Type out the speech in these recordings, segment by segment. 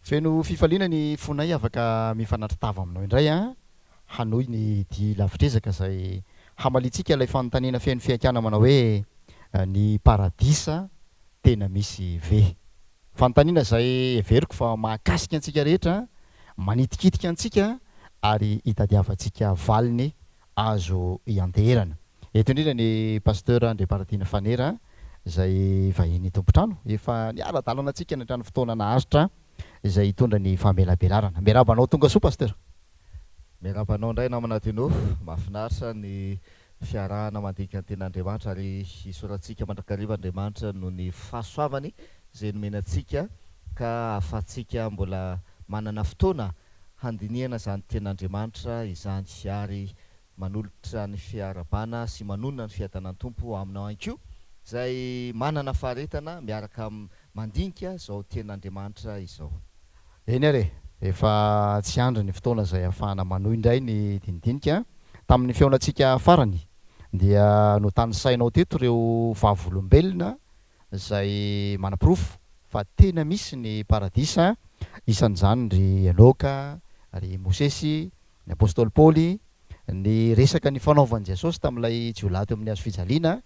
Feno fifaliana ny fonay afaka mifanatri-tava aminao indray an, hanohy ny dia lavitr'ezaka izay hamaliantsika ilay fanontaniana feno fihaikana manao hoe ny paradisa tena misy ve? Fanontaniana izay heveriko fa mahakasika antsika rehetra, manitikitika antsika ary itadiavantsika valiny azo ianteherana. Eto indrindra ny Pasteur Andriamparatiana Fanera izay vahiny tompon-trano efa niara-dalana antsika nandritra ny fotoana naharitra izay hitondra ny famelabelarana. Miarahaba anao tonga soa Pasteur. Miarahaba anao indray namana Dino. Mahafinaritra ny fiarahana mandinika ny tenin'Andriamanitra ary isaorantsika mandrakariva Andriamanitra noho ny fahasoavany izay nomeny antsika ka ahafahantsika mbola manana fotoana handinihana izany tenin'Andriamanitra izany ary Manolotra ny fiarahabana sy manonona ny fiadanan'ny Tompo aminao ihany koa izay manana faharetana miaraka mandinika izao tenin'Andriamanitra izao. Eny ary e! Efa tsy andry ny fotoana izay ahafahana manohy indray ny dinidinika. Tamin'ny fihaonantsika farany dia notanisainao teto ireo vavolombelona izay manaporofo fa tena misy ny paradisa, isan'izany ry Enoka, ry Mosesy, Ny apostoly Paoly, ny resaka nifanaovan'i Jesosy tamin'ilay jiolahy teo amin'ny hazo fijaliana,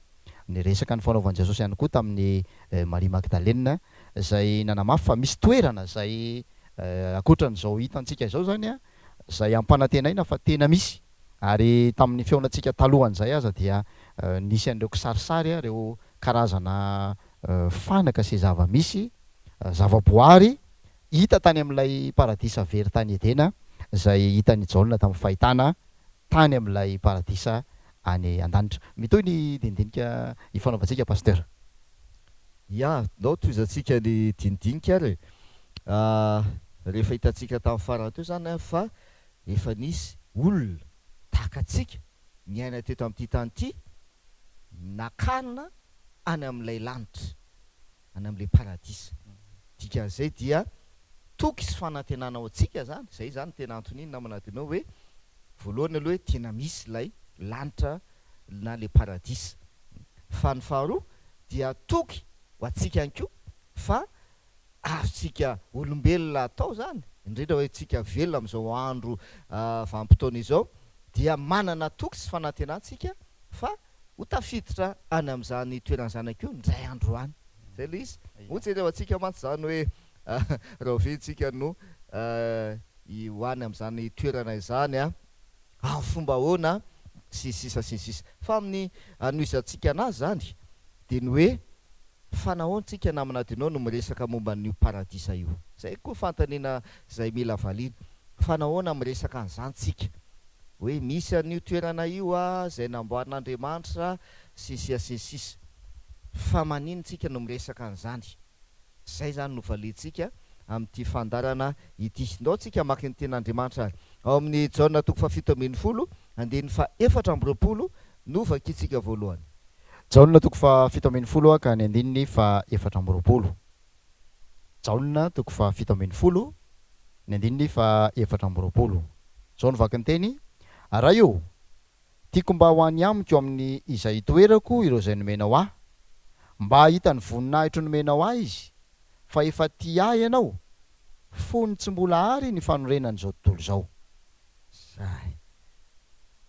ny resaka nifanaovan'i Jesosy ihany koa tamin'i Maria Magdalena, izay nanamafy fa misy toerana izay ankoatran'izao hitantsika izao izany, izay ampanantenaina fa tena misy. Ary tamin'ny fihaonantsika talohan'izay aza dia nisy an'ireo kisarisary, ireo karazana fanaka sy zava-misy, zava-boary Hita tany amin'ilay paradisa very tany Edena, izay hitan'i Jaona tamin'ny fahitana tany amin'ilay paradisa any an-danitra. Mitohy ny dinidinika ifanaovantsika Pasteur. Ya, ndao tohizantsika ny dinidinika ary e. Rehefa hitantsika tamin'ny farany teo izany fa efa nisy olona tahaka antsika niaina teto amin'ity tany ity, nakarina any amin'ilay lanitra. any amin'ilay paradisa. Dikan'izay dia toky sy fanantenana ho antsika izany, izay izany no tena antony iny namana Adino hoe voalohany aloha hoe tena misy ilay lanitra na ilay paradisa. Fa ny faharoa dia toky ho antsika ihany koa fa azontsika olombelona atao izany, indrindra hoe tsika velona amin'izao andro vanim-potoana izao dia manana toky sy fanantenana tsika fa Ho tafiditra any amin'izany toerana izany ihany koa indray andro any. Izay ilay izy. Moa tsy jerevantsika mantsy izany hoe rahoviana isika no ho any amin'izany toerana izany, amin'ny fomba ahoana, sy ny sisa sy ny sisa. Fa amin'ny hanohizantsika anazy izany dia ny hoe fa nahoana isika namana Adino no miresaka momba an'io paradisa io? Izay koa fanontaniana izay mila valiana. Fa nahoana miresaka an'izany tsika? Hoe misy an'io toerana io izay namboarin'Andriamanitra sy ny sia sy ny sisa. Fa maninona tsika no miresaka an'izany? Izay izany no valiantsika amin'ity fandaharana ity. Ndao tsika hamaky ny tenin'Andriamanitra ary. Ao amin'ny Jaona toko faha-17, andininy faha-24 no vakintsika voalohany. Jaona toko faha-17 ka ny andininy faha-24. Jaona toko faha-17, ny andininy faha-24. Izao no vaky ny teny, Ray ô, tiako mba ho any amiko amin'ny izay itoerako ireo izay nomenao ahy, mba hahita ny voninahitro nomenao ahy izy, fa efa tia ahy ianao, fony tsy mbola àry ny fanorenan'izao tontolo izao. Izay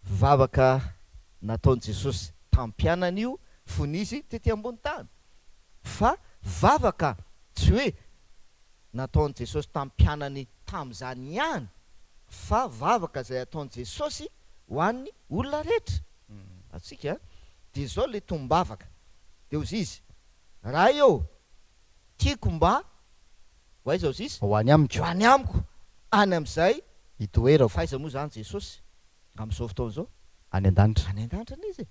vavaka nataon'i Jesosy tamin'ny mpianany io fony izy tety ambony tany. Fa vavaka tsy hoe nataon'i Jesosy tamin'ny mpianany tamin'izany ihany fa vavaka izay ataon'i Jesosy ho an'ny olona rehetra. Azontsika? Dia izao ilay tonom-bavaka. Dia hozy izy, Ray ô, tiako mba ho aiza hozy izy? Ho any amiko. Ho any amiko, any amin'izay itoerako. Fa aiza moa izany Jesosy amin'izao fotoana izao? Any an-danitra. Any an-danitra anie izy e.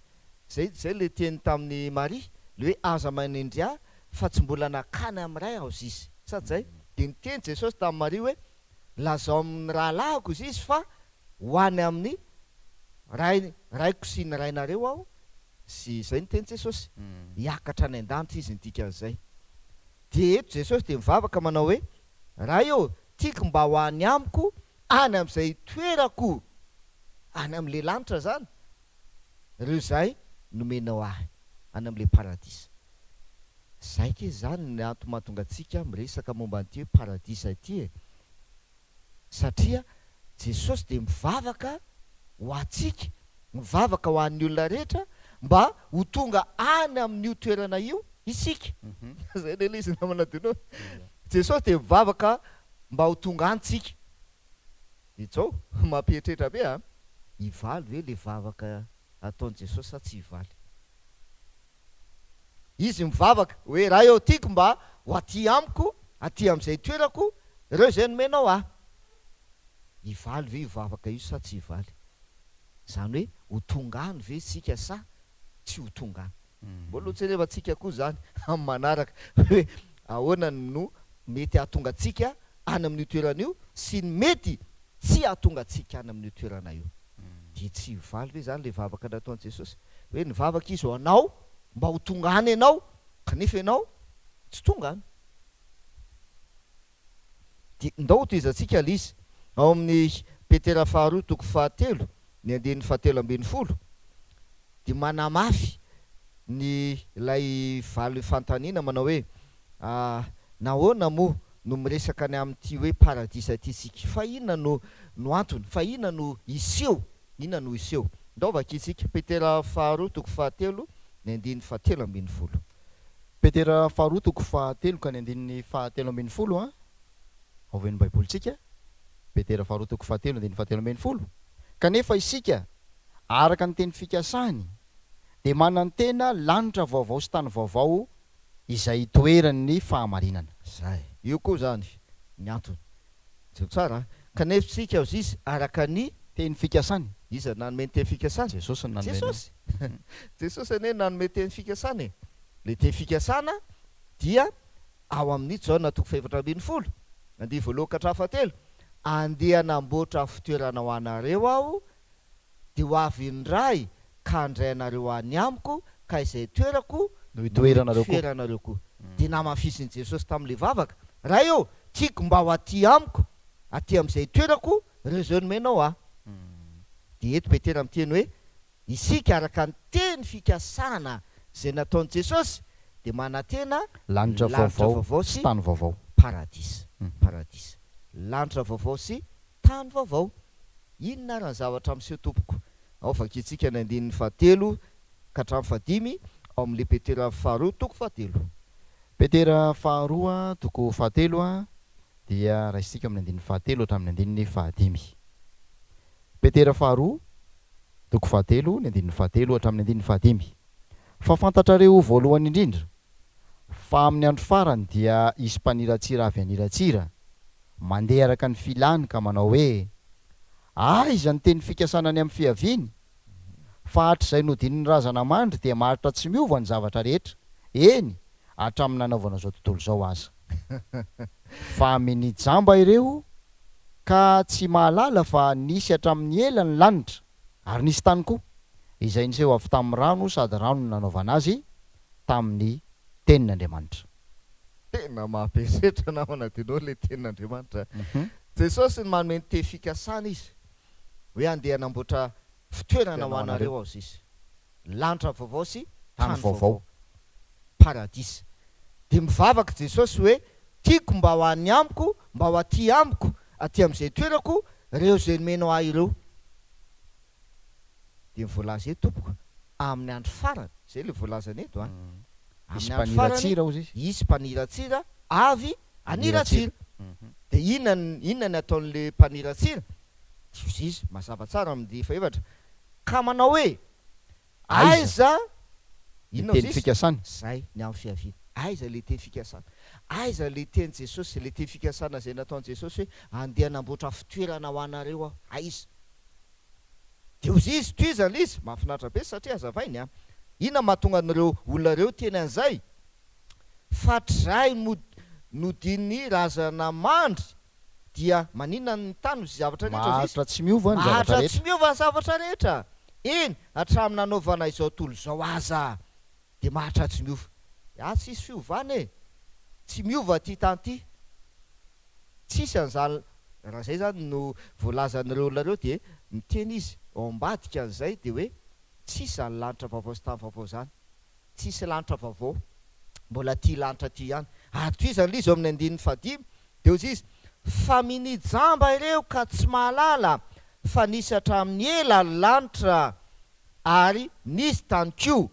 Zay zay le teny tamin'i Maria, le hoe aza manendry ahy fa tsy mbola nakany amin'ny Ray aho zizy. Sa tsy zay? Dia niteny Jesosy tamin'i Maria hoe lazao amin'ny rahalahiko zizy fa ho any amin'ny Ray Raiko sy ny Rainareo aho sy zay ny teny Jesosy. Hiakatra any an-danitra izy ny dikan'izay. Dia eto Jesosy dia mivavaka manao hoe Ray ô, tiako mba ho any amiko any amin'izay itoerako any amin'ilay lanitra zany. Ireo izay nomenao ahy any amin'ilay paradisa. Izay kay izany ny antony mahatonga antsika miresaka momba an'ity hoe paradisa ity e. Satria Jesosy dia mivavaka ho antsika, mivavaka ho an'ny olona rehetra mba ho tonga any amin'io toerana io isika. Zay anie ilay izy namana Dino. Jesosy dia mivavaka mba ho tonga any tsika. Dia zao, mampieritreritra be an! Hivaly ve ilay vavaka ataon'i Jesosy sa tsy hivaly? Izy mivavaka hoe, Ray ô, tiako mba ho aty amiko, aty amin'izay toerako, ireo izay nomenao ahy. Hivaly ve io vavaka io sa tsy hivaly? Izany hoe ho tonga any ve isika sa tsy ho tonga any? Mbola hojerevantsika koa izany amin'ny manaraka hoe ahoana no mety hahatonga antsika any amin'io toerana io sy ny mety tsy hahatonga antsika any amin'io toerana io. Dia tsy hivaly ve izany ilay vavaka nataon'i Jesosy? Hoe nivavaka Izy ho anao mba ho tonga any ianao, kanefa ianao tsy tonga any. Dia ndao hotohizantsika ilay izy. Ao amin'ny Petera faharoa toko fahatelo, ny andininy fahatelo ambin'ny folo, dia manamafy ny ilay valin'ny fanontaniana manao hoe, Nahoana moa no miresaka ny amin'ity hoe paradisa ity isika? Fa inona no no antony? Fa inona no hiseho? Inona no hiseho? Ndao vakintsika, Petera faharoa toko fahatelo, ny andininy fahatelo ambin'ny folo. Petera faharoa toko fahatelo ka ny andininy fahatelo ambin'ny folo an, ao ve ny Baibolintsika? Petera faharoa toko fahatelo andininy fahatelo ambin'ny folo, Kanefa isika, araka ny teny fikasany, dia manantena lanitra vaovao sy tany vaovao izay itoeran'ny fahamarinana. Zay. Io koa zany ny antony. Jereo tsara an. Kanefa isika hozy izy araka ny. Teny fikasany. Iza no nanome ny teny fikasana? Jesosy no nanome an'io. Jesosy. Jesosy anie no nanome teny fikasana e. Ilay teny fikasana dia ao amin'ny Jaona toko fahefatra ambin'ny folo, andiany voalohany ka hatramin'ny fahatelo, Andeha hanamboatra fitoerana ho anareo Aho, dia ho avy indray ka handray anareo any amiko, ka izay toerako No hitoeranareo koa. hitoeranareo koa. Dia namafisin'i Jesosy tamin'ilay vavaka, Ray ô, tiako mba ho aty amiko, aty amin'izay toerako, ireo izay nomenao ahy. Dia eto Petera miteny hoe, Isika araka ny teny fikasana izay nataon'i Jesosy dia manantena Lanitra lanitra vaovao vaovao sy sy tany vaovao. paradisa. Paradisa. Lanitra vaovao sy tany vaovao. Inona ary ny zavatra miseho tompoko? Ao vakintsika ny andininy fahatelo ka hatramin'ny fahadimy ao amin'ilay Petera faharoa toko fahatelo. Petera faharoa toko fahatelo dia raisintsika ao amin'ny andininy fahatelo hatramin'ny andininy fahadimy. Petera faharoa toko fahatelo ny andininy fahatelo hatramin'ny andininy fahadimy. Fa fantatrareo voalohany indrindra fa amin'ny andro farany dia hisy mpaniratsira avy haniratsira, mandeha araka ny filany ka manao hoe, Aiza ny teny fikasana ny amin'ny fiaviany? Fa hatrizay nodinin'ny razana mandry dia maharitra tsy miova ny zavatra rehetra, eny, hatramin'ny nanaovana izao tontolo izao aza. Fa minia jamba ireo ka tsy mahalala fa nisy hatramin'ny ela ny lanitra, ary nisy tany koa, izay niseho avy tamin'ny rano sady rano no nanaovana azy, tamin'ny tenin'Andriamanitra. Tena mahabe setra namana Dino ilay tenin'Andriamanitra a. Jesosy no manome ny teny fikasana izy hoe andeha hanamboatra fitoerana ho anareo aho sisa. Lanitra vaovao sy Tany tany vaovao. vaovao. Paradisa. Dia mivavaka Jesosy hoe tiako mba ho any amiko, mba ho aty amiko, aty amin'izay toerako, ireo izay nomenao ahy ireo. Dia ny voalaza eto tompoko, amin'ny andro farany, izay ilay voalazany eto an, Hisy amin'ny andro farany mpaniratsira hozy izy. hisy mpaniratsira avy Haniratsira. haniratsira. Dia inona inona ny ataon'ilay mpaniratsira? Dia hozy izy, mazava tsara amin'ny fahefatra, ka manao hoe, Aiza Aiza, ny inona teny hozy izy? fikasany? Izay, ny amin'ny fiaviana. Aiza ilay teny fikasana? Aiza ilay tenin'i Jesosy, ilay teny fikasana izay nataon'i Jesosy hoe, Andeha hanamboatra fitoerana ho anareo Aho. Aiza? Dia hozy izy, tohizana ilay izy, mahafinaritra be satria hazavainy an! Inona mahatonga an'ireo olona ireo hiteny an'izay? Fa hatrizay nodian'ny razana mandry dia maninona ny tany hozy zavatra rehetra hozy izy? Maharitra tsy miova ny zavatra Maharitra tsy rehetra. miova ny zavatra rehetra! Eny, hatramin'ny nanaovana izao tontolo izao aza dia maharitra tsy miova. Ah, tsisy fiovana e! Tsy miova ity tany ity. Tsisy an'izany, raha izay izany no voalazan'ireo olona ireo dia miteny izy ao ambadika an'izay dia hoe tsisy izany lanitra vaovao sy tany vaovao izany, tsisy lanitra vaovao, mbola ity lanitra ity ihany. Ary tohizany ilay izy eo amin'ny andininy fahadimy dia hozy izy, Fa minia jamba ireo ka tsy mahalala fa nisy hatramin'ny ela ny lanitra ary nisy tany koa.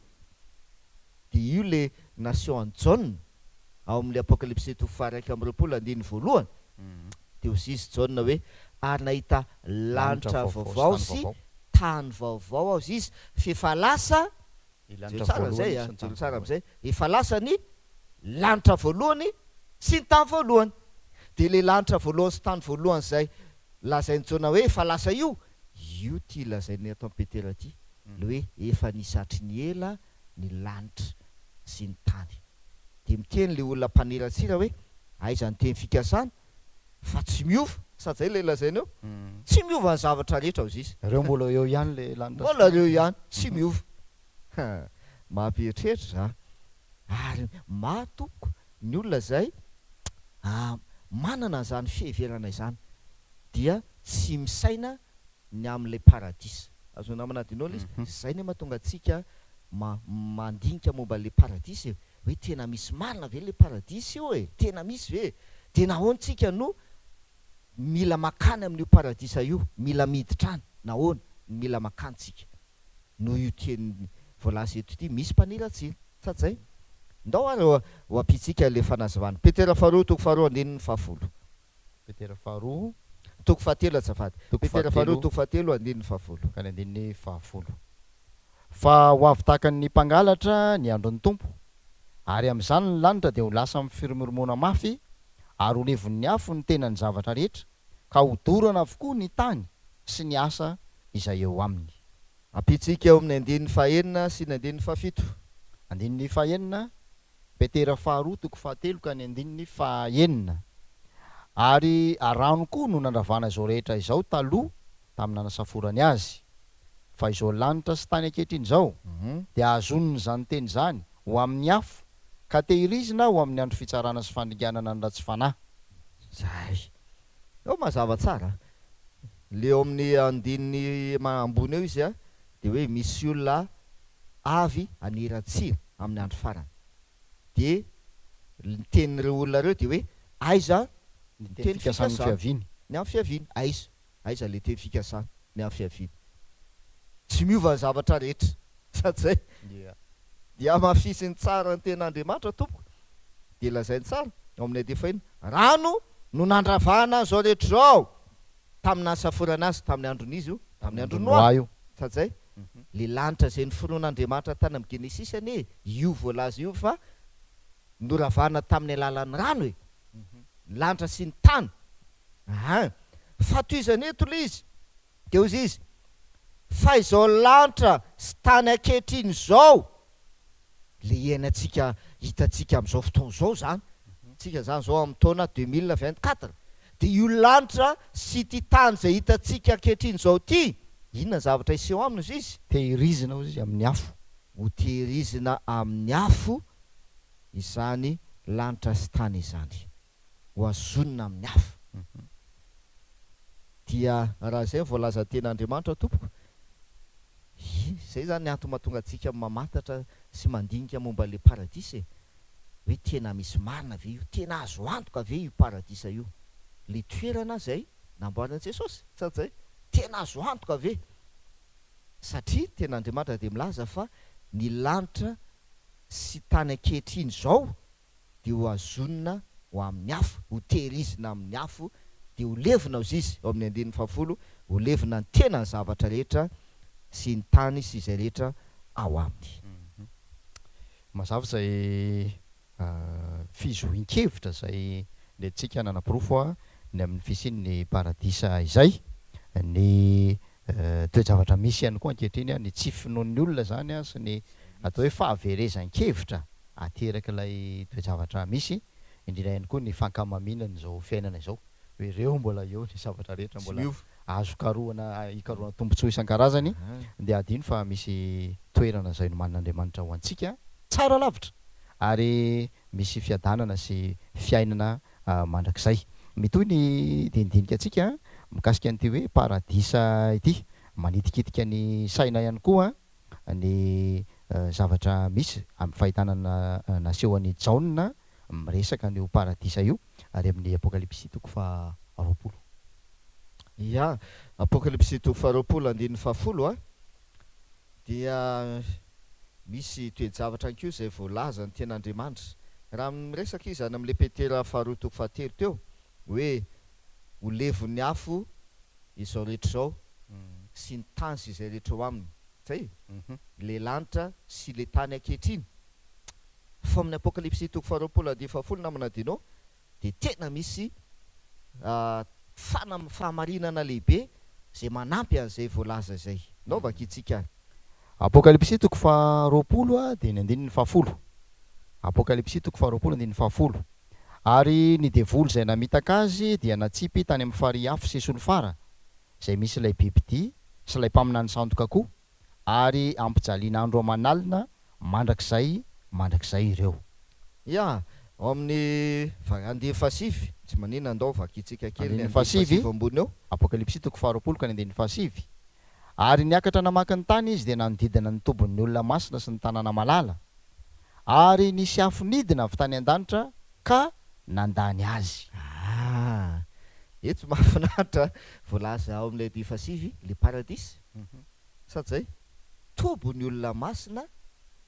Dia io le naseho an'i Jaona ao amin'ny Apokalypsy toko faha-21 andininy voalohany. Dia hozy izy Jaona hoe, Ary nahita lanitra vaovao sy tany vaovao aho izy f'efa lasa, jereo tsara izay a, jereo tsara amin'izay, efa lasa ny lanitra voalohany sy ny tany voalohany. Dia ilay lanitra voalohany sy tany voalohany izay lazain'i Jaona hoe efa lasa io, io ity lazain'ny ato amin'i Petera ity, ilay hoe efa nisy hatry ny ela ny lanitra sy ny tany. Dia miteny ilay olona mpaniratsira hoe, aiza ny teny fikasana? Fa tsy miova, sady zay ilay lazainy eo, tsy miova ny zavatra rehetra ozizy. Reo mbola eo ihany le lanitra sy Mbola reo ihany, tsy miova. Mampieritreritra za. Ary maro tompoko ny olona izay manana an'izany fiheverana izany dia tsy misaina ny amin'ilay paradisa. Azon'ny namana adinoina ilay izy. Izay anie mahatonga antsika mandinika momba ilay paradisa e. Hoe tena misy marina ve ilay paradisa io e? Tena misy ve? Dia nahoana tsika no mila makany amin'io paradisa io? Mila miditra any? Nahoana no mila makany tsika? Noho io teny voalaza eto ity, misy mpaniratsira. Sa tsy zay? Ndao ary ho ampiantsika ilay fanazavana. Petera faharoa toko faharoa andininy fahafolo. Petera faharoa. Toko fahatelo azafady. Toko Petera faharoa fahatelo. toko fahatelo andininy fahafolo. Ka ny andininy fahafolo. Fa ho avy tahaka ny mpangalatra ny andron'ny Tompo, ary amin'izany ny lanitra dia ho lasa amin'ny firomoromoana mafy, ary ho levon'ny afo ny tenan'ny zavatra rehetra, ka hodorana avokoa ny tany sy ny asa izay eo aminy. Ampiantsika eo amin'ny andininy fahenina sy ny andininy fahafito. Andininy fahenina, Petera faharoa toko fahatelo ka ny andininy fahaenina. Ary rano koa no nandravana izao rehetra izao taloha tamin'ny nanasaforany azy. Fa izao lanitra sy tany ankehitriny izao dia hazonin' izany teny izany ho amin'ny afo ka tehirizina ho amin'ny andro fitsarana sy fandringanana ny ratsy fanahy. Zay. Eo mazava tsara. Le eo amin'ny andininy ambony eo izy dia hoe misy olona avy haniratsira amin'ny andro farany. Dia ny tenin'ireo olona ireo dia hoe aiza Ny ny teny teny fikasan'ny fikasana? fiaviany. Ny amin'ny fiaviany. Aiza? Aiza ilay teny fikasana? Ny amin'ny fiaviany. Tsy miova ny zavatra rehetra. Sa tsy izay? Dia. Dia hamafisiny tsara ny tenin'Andriamanitra tompoko. Dia lazainy tsara ao amin'ny andiany fahiny, rano no nandravana an'izao rehetra izao tamin'ny nahasaforana azy tamin'ny andron'izy io, tamin'ny andron'i Noa. Noa io. Sa tsy izay? Ilay lanitra izay noforon'Andriamanitra tany amin'ny Genesisy anie io voalaza io fa noravana tamin'ny alalan'ny rano e! Ny lanitra sy ny tany. Aa! Fa tohizany eto ilay izy. Dia hoy izy, Fa izao lanitra sy tany ankehitriny izao, ilay iainantsika hitantsika amin'izao fotoana izao izany, tsika izany izao amin'ny taona 2024, dia io lanitra sy ity tany izay hitantsika ankehitriny izao ity, inona ny zavatra hiseho aminy hozy izy? Tehirizina hozy izy amin'ny afo. Ho tehirizina amin'ny afo izany lanitra sy tany izany. Ho hazonina amin'ny afo. Dia raha izay ny voalazan'ny tenin'Andriamanitra tompoko, izay izany ny antony mahatonga antsika mamantatra sy mandinika momba ilay paradisa e! Hoe tena misy marina ve io? Tena azo antoka ve io paradisa io? Ilay toerana izay namboarin'i Jesosy, sa tsy izay? Tena azo antoka ve? Satria tenin'Andriamanitra dia milaza fa ny lanitra sy tany ankehitriny izao dia ho hazonina ho amin'ny afo, ho tehirizina amin'ny afo, dia ho levona hozy izy, ao amin'ny andininy fahafolo, ho levona ny tena ny zavatra rehetra sy ny tany sy izay rehetra ao aminy. Mazava izay fizohin-kevitra izay nentintsika nanaporofo ny amin'ny fisian'ny paradisa izay. Ny toe-javatra misy ihany koa ankehitriny, ny tsy finoan'ny olona izany sy ny atao hoe fahaverezan-kevitra aterak'ilay toe-javatra misy, indrindra ihany koa ny fankamamiana an'izao fiainana izao, hoe ireo mbola eo ny zavatra rehetra Tsy mbola miova. azo karohana hikarohana tombontsoa isan-karazany, dia adino fa misy toerana izay nomanin'Andriamanitra ho antsika tsara lavitra ary misy fiadanana sy fiainana mandrakizay. Mitohy ny dinidinika antsika mikasika an'ity hoe paradisa ity, manitikitika ny saina ihany koa ny zavatra misy amin'ny fahitana nasehon'i Jaona. miresaka an'io paradisa io ary amin'ny Apokalypsy toko faha 20. Ya, Apokalypsy toko faha 20 andininy faha 10 a, dia misy toe-javatra ihany koa izay voalazan'ny Tenin'Andriamanitra. Raha miresaka izy any amin'ilay Petera faharoa toko fahatelo teo hoe ho levon'ny afo izao rehetra izao sy ny tany sy izay rehetra eo aminy. Zay e! Ilay lanitra sy ilay tany ankehitriny. Fa amin'ny Apokalypsy toko faharoapolo andiany fahafolo namana Dino dia tena misy fana fahamarinana lehibe izay manampy an'izay voalaza izay. Ndao vakintsika ary. Apokalypsy toko faharoapolo dia ny andininy fahafolo. Apokalypsy toko faharoapolo andininy fahafolo. Ary ny devoly izay namitaka azy dia natsipy tany amin'ny farihy afo sy solifara, izay misy ilay bibidia sy ilay mpaminany sandoka koa, ary hampijaliana andro aman'alina mandrakizay mandrakizay ireo. Ya, ao amin'ny andininy fahasivy, tsy maninona andao vakintsika kely ny Andininy andininy fahasivy, fahasivy ambony eo. Apokalypsy toko faharoapolo ka ny andininy fahasivy, Ary niakatra namaky ny tany izy dia nanodidina ny tobin'ny olona masina sy ny tanàna malala, ary nisy afo nidina avy tany an-danitra ka nandany azy. Ah! Eto mahafinaritra voalaza ao amin'ilay andininy fahasivy, le paradisa, sady zay, tobin'ny olona masina,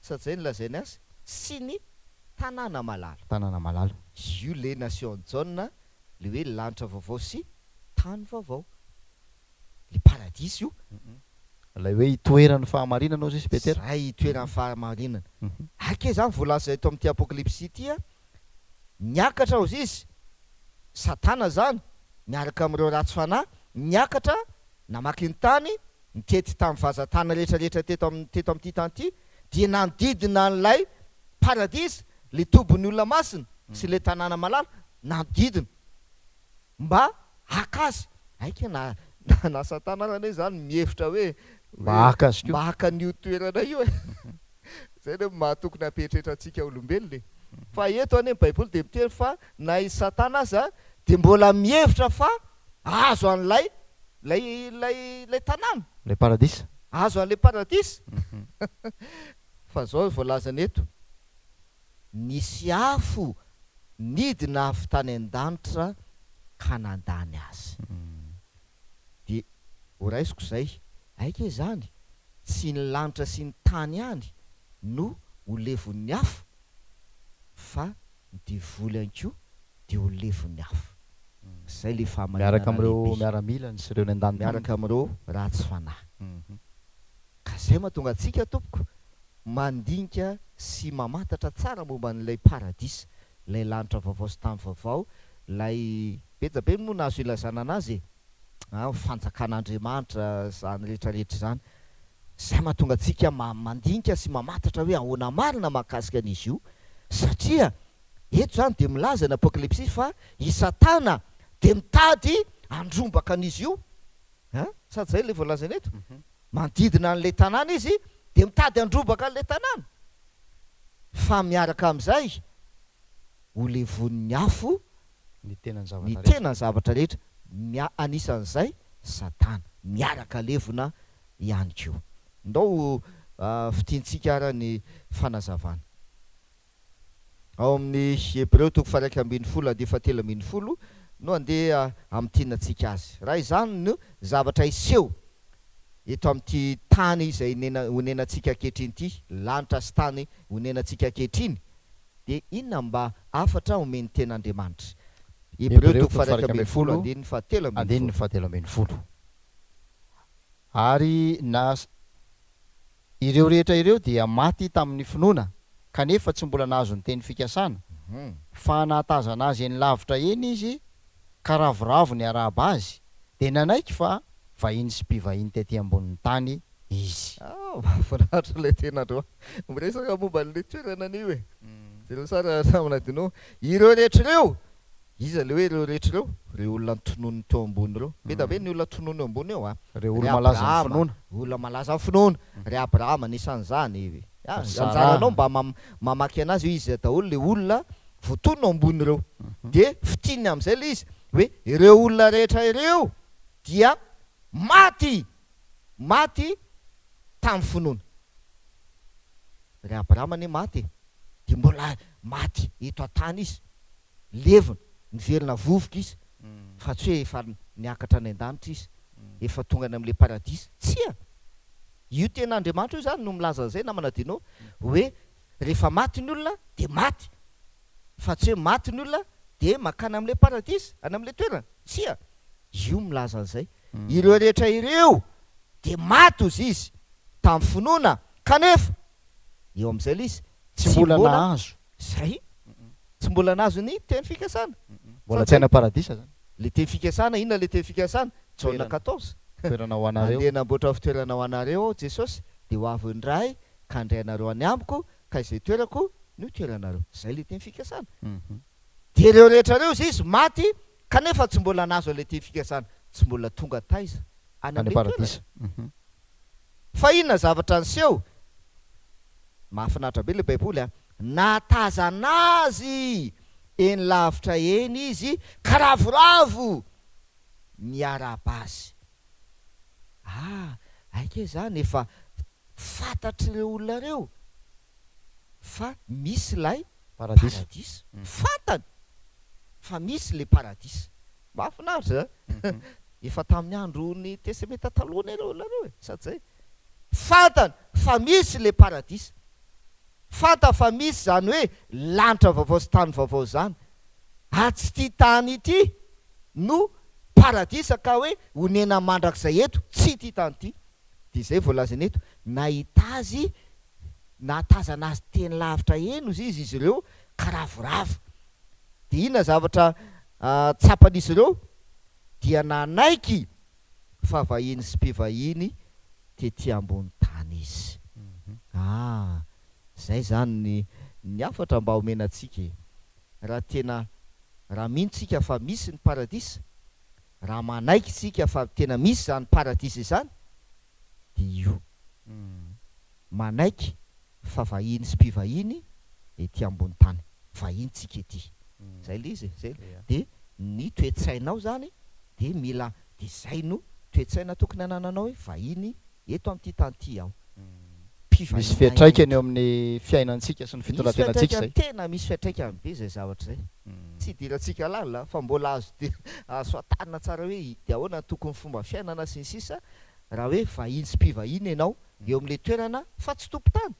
sady zay no lazainy azy, sy ny tanàna malala. Tanàna malala. Io le nasehon'i Jaona, le hoe lanitra vaovao sy tany vaovao. Le paradisa io. Ilay hoe itoeran'ny fahamarinana hozy izy Petera. Izay itoeran'ny fahamarinana. Ake izany voalaza eto amin'ity Apokalypsy ity a, niakatra hozy izy, Satana izany, miaraka amin'ireo ratsy fanahy, niakatra namaky ny tany, nitety tamin'ny vazan-tany rehetra rehetra teto amin'ny teto amin'ity tany ity, dia nanodidina an'ilay paradisa, ilay tobin'ny olona masina sy ilay tanàna malala, nanodidina. Mba haka azy. Aika na na satana ary anie zany mihevitra hoe Mba haka azy koa. Mba haka an'io toerana io e. Zay anie maha tokony hampieritreritra antsika olombelona e. Fa eto anie ny baiboly dia miteny fa na i satana aza dia mbola mihevitra fa azo an'ilay ilay ilay ilay tanàna. Ilay paradisa. Azo an'ilay paradisa. Fa zao voalazany eto. Nisy afo nidina avy tany an-danitra ka nandany azy. Dia horaisiko izay. Aika izany, tsy ny lanitra sy ny tany ihany no ho levon'ny afo, fa ny devoly ihany koa dia ho levon'ny afo. Izay ilay Miaraka fahamarinana amin'ireo lehibe. miaramilany sy ireo nandany taminy. Miaraka amin'ireo ratsy fanahy. Ka izay mahatonga antsika tompoko mandinika sy mamantatra tsara momba an'ilay paradisa, ilay lanitra vaovao sy tany vaovao, ilay, betsa be moa no azo ilazana anazy e, an, fanjakan'Andriamanitra, izany rehetra rehetra izany. Izay mahatonga antsika mandinika sy mamantatra hoe ahoana marina mahakasika an'izy io, satria eto izany dia milaza ny Apokalypsy fa i Satana dia mitady handrombaka an'izy io, an, sady izay ilay voalazany eto. Manodidina an'ilay tanàna izy dia mitady handrobaka an'ilay tanàna. Fa miaraka amin'izay, ho levonin'ny afo Ny tenan'ny ny zavatra rehetra. tenan'ny zavatra rehetra, mia, anisan'izay Satana. Miaraka levona ihany koa. Ndao ho fintintsika ara ny fanazavana. Ao amin'ny Hebreo toko faha-11 andiany faha-13 no andeha hamintinantsika azy. Raha izany no zavatra hiseho eto amin'ity tany izay onenantsika ankehitriny ity, lanitra sy tany onenantsika ankehitriny, dia inona mba hafatra omen'ny Tenin'Andriamanitra? Hebreo Hebreo toko toko faha-11 faha-11 andininy fahatelo ambin'ny andininy folo. fahatelo ambin'ny folo. Ary na. Ireo rehetra ireo dia maty tamin'ny finoana, kanefa tsy mbola nahazo ny teny fikasana, fa nahatazana azy eny lavitra eny izy ka ravoravo niarahaba azy, dia nanaiky fa vahiny sy mpivahiny tety ambonin'ny tany izy. Ah, mahafinaritra ilay tenandreo. Miresaka momba an'ilay toerana anio e. Jereo sary namana Dino. Ireo rehetra ireo Iza le hoe ireo rehetra ireo? Ireo olona notononiny teo ambony ireo. Be dia be ny olona tononiny eo ambony eo a! Ireo Ry olo-malaza ny Abrahama, finoana. olona malaza ny finoana. Ry Abrahama anisan'izany. Ah, Ry Saraha. anjaranao mba mamaky anazy hoe iza daholo le olona voatonona ao ambony ireo. Dia fintininy amin'izay le izy hoe ireo olona rehetra ireo dia maty, maty tamin'ny finoana. Ry Abrahama anie maty e! dia mbola maty eto an-tany izy, levona, niverina vovoka izy, fa tsy hoe efa niakatra any an-danitra izy, efa tonga any amin'ilay paradisa. Tsia! Io tenin'Andriamanitra io izany no milaza an'izay namana Dino, hoe rehefa maty ny olona dia maty, fa tsy hoe maty ny olona dia mankany amin'ilay paradisa, any amin'ilay toerana. Tsia! Io milaza an'izay. Ireo rehetra ireo dia maty hozy izy tamin'ny finoana, kanefa eo amin'izay ilay izy, Tsy mbola nahazo. Izay. Tsy mbola nahazo ny teny fikasana. Mbola tsy any am-paradisa izany. Ilay teny fikasana, inona ilay teny fikasana? Jaona 14. Toerana ho anareo. Andeha hanamboatra fitoerana ho anareo aho, Jesosy, dia ho avy indray ka handray anareo any amiko, ka izay toerako no hitoeranareo. Izay ilay teny fikasana. Dia ireo rehetra ireo izy izy maty kanefa tsy mbola nahazo an'ilay teny fikasana, tsy mbola tonga taiza? Any Any amin'ilay toerana. am-paradisa. Fa inona zavatra niseho? Mahafinaritra be ilay Baiboly a! Nahatazana azy eny lavitra eny izy ka ravoravo niarahaba azy. Ah, aika izany efa fantatr'ireo olona ireo fa misy ilay Paradisa. paradisa. Fantany fa misy ilay paradisa. Mahafinaritra a! Efa tamin'ny andron'ny Testamenta Taloha anie ireo olona ireo e! Sa tsy izay? Fantany fa misy ilay paradisa. Fantany fa misy izany hoe lanitra vaovao sy tany vaovao izany. Ary tsy ity tany ity no paradisa ka hoe honena mandrakizay eto. Tsy ity tany ity. Dia izay voalazany eto, nahita azy, nahatazana azy teny lavitra eny hozy izy izy ireo ka ravoravo. Dia inona zavatra tsapan'izy ireo? Dia nanaiky fa vahiny sy mpivahiny tety ambony tany izy. Ah, izay izany ny ny hafatra mba omena antsika e. Raha tena, raha mino tsika fa misy ny paradisa, Raha manaiky isika fa tena misy izany paradisa izany dia io. Manaiky fa vahiny sy mpivahiny ety ambony tany. Vahiny tsika ety. Zay le izy e, zay. Dia ny toe-tsainao zany dia mila, dia zay no toe-tsaina tokony hanananao hoe vahiny eto amin'ity tany ity aho. Misy fiantraikany eo amin'ny fiainantsika sy ny Misy fitondran-tenantsika fiantraikany, izay. tena misy fiantraikany be izay zavatra izay. Tsy idirantsika lalina fa mbola azo azo fantarina tsara hoe dia ahoana ny tokony fomba fiainana sy ny sisa raha hoe vahiny sy mpivahiny ianao eo amin'ilay toerana fa tsy tompon-tany.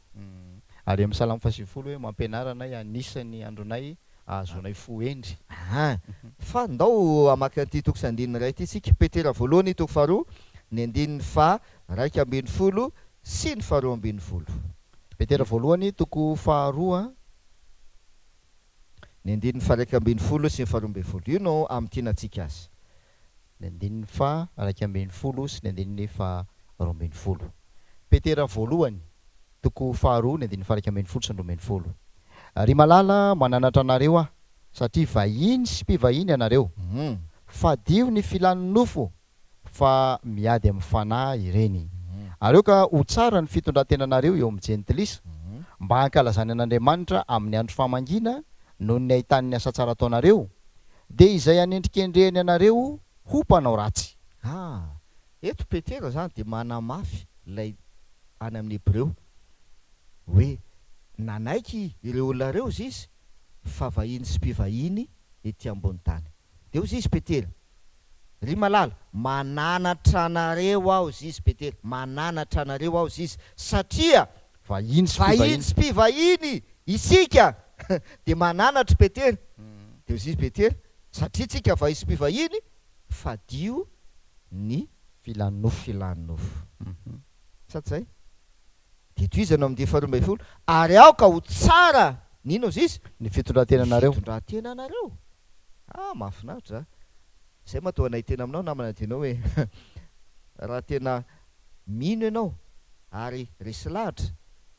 Ary amin'ny Salamo fahasivifolo hoe mampianara anay hanisa ny andronay ahazoanay fo hendry. Aa Fa ndao hamaky an'ity toko sy andininy iray ity isika, Petera voalohany toko faharoa, ny andininy faha 11 sy ny faha 12. Petera voalohany toko faharoa. Ny andininy faha 11 sy ny faha 12. Io no amintinantsika azy. Ny andininy faha 11 sy ny andininy faha 12. Petera voalohany toko faharoa ny andininy faha 11 sy ny 12. Ry malala, mananatra anareo aho, satria vahiny sy mpivahiny ianareo. Fadio ny filan'ny nofo, fa miady amin'ny fanahy ireny. Ary aoka ho tsara ny fitondran-tenanareo eo amin'ny jentilisa, mba hankalazany an'Andriamanitra amin'ny andro famangiana noho ny ahitany ny asa tsara ataonareo, dia izay hanendrikendrehany anareo ho mpanao ratsy. Ah, eto Petera izany dia manamafy ilay any amin'ny Hebreo hoe nanaiky ireo olona ireo izy fa vahiny sy mpivahiny ety ambony tany. Dia hoy izy Petera, Ry malala, mananatra anareo aho, hoy izy Petera, mananatra anareo aho, hoy izy, satria Vahiny sy vahiny mpivahiny. sy mpivahiny isika. Dia mananatra i Petera. Dia hoy izy Petera, satria tsika vahiny sy mpivahiny, fadio ny Filan'ny nofo. filan'ny nofo. Sa tsy izay? Dia tohizana ao amin'ny dihy faharoa ambin'ny folo, Ary aoka ho tsara ny inona hozy izy? Ny Ny fitondran-tenanareo. fitondran-tenanareo. Ah, mahafinaritra a! Izay mahatonga anay hiteny aminao namana Dino hoe raha tena mino ianao ary resy lahatra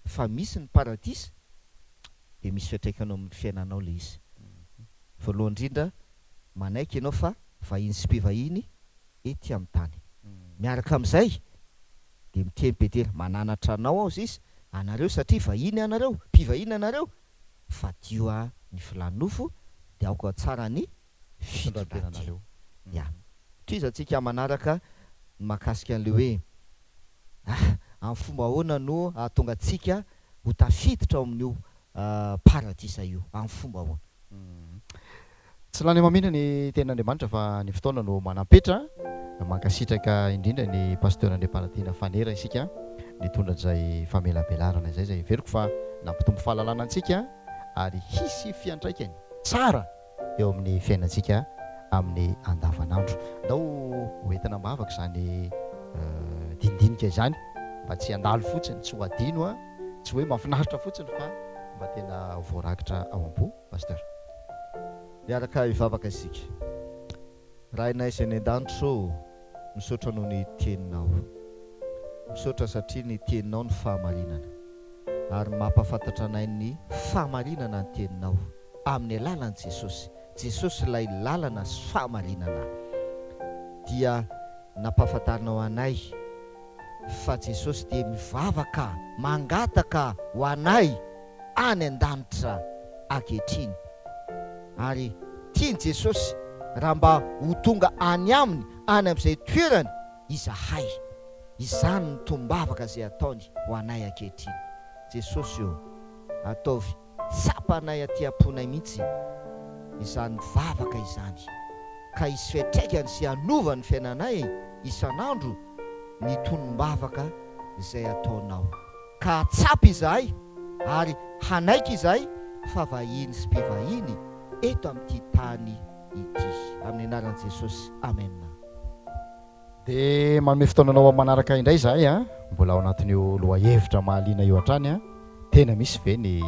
fa misy ny paradisa dia misy fiantraikany ao amin'ny fiainanao ilay izy. Voalohany indrindra, manaiky ianao fa vahiny sy mpivahiny ety amin'ny tany. Miaraka amin'izay dia miteny Petera, mananatra anao aho sisa, anareo satria vahiny ianareo, mpivahiny ianareo, fadio ny filàn'ny nofo dia aoka tsara ny fitondran-tena. Ya. Tohizantsika manaraka ny mahakasika an'ilay hoe ah, amin'ny fomba ahoana no hahatonga antsika ho tafiditra ao amin'io. paradisa io? Amin'ny fomba ahoana? Tsy lany amamina ny tenin'Andriamanitra fa ny fotoana no manam-petra. Mankasitraka indrindra ny Pasteur Andriamparatiana Fanera isika nitondra an'izay famelabelarana izay, izay heveriko fa nampitombo fahalalana antsika ary hisy fiantraikany tsara eo amin'ny fiainantsika amin'ny andavanandro. Ndao ho entina am-bavaka izany dinidinika izany mba tsy handalo fotsiny, tsy ho adino, tsy hoe mahafinaritra fotsiny fa mba tena voarakitra ao am-po. Pasteur. Miaraka hivavaka isika. Rainay izay any an-danitra ô, misaotra noho ny Teninao. Misaotra satria ny Teninao no fahamarinana. Ary mampahafantatra anay ny fahamarinana ny Teninao, amin'ny alalan'i Jesosy. Jesosy ilay lalana sy fahamarinana. Dia nampahafantarinao anay fa Jesosy dia mivavaka, mangataka ho anay any an-danitra ankehitriny. Ary tian'i Jesosy raha mba ho tonga any Aminy, any amin'izay toerany, izahay. Izany no tombavaka izay ataony ho anay ankehitriny. Jesosy ô, ataovy tsapanay aty am-ponay mihitsy izany vavaka izany, ka hisy fiantraikany sy hanova ny fiainanay isan'andro ny tonom-bavaka izay ataonao. Ka hahatsapa izahay ary hanaiky izahay fa vahiny sy mpivahiny eto amin'ity tany ity. Amin'ny anaran'i Jesosy. Amena. Dia manome fotoana anao amin'ny manaraka indray izahay a! Mbola ao anatin'io lohahevitra mahaliana io hatrany a! Tena misy ve ny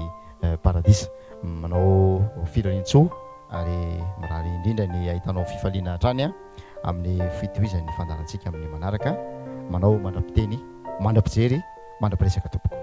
paradisa? Manao firariantsoa ary mirary indrindra ny hahitanao fifaliana hatrany amin'ny fitohizan'ny fandaharantsika amin'ny manaraka. Manao mandra-piteny, mandra-pijery, mandra-piresaka tompoko.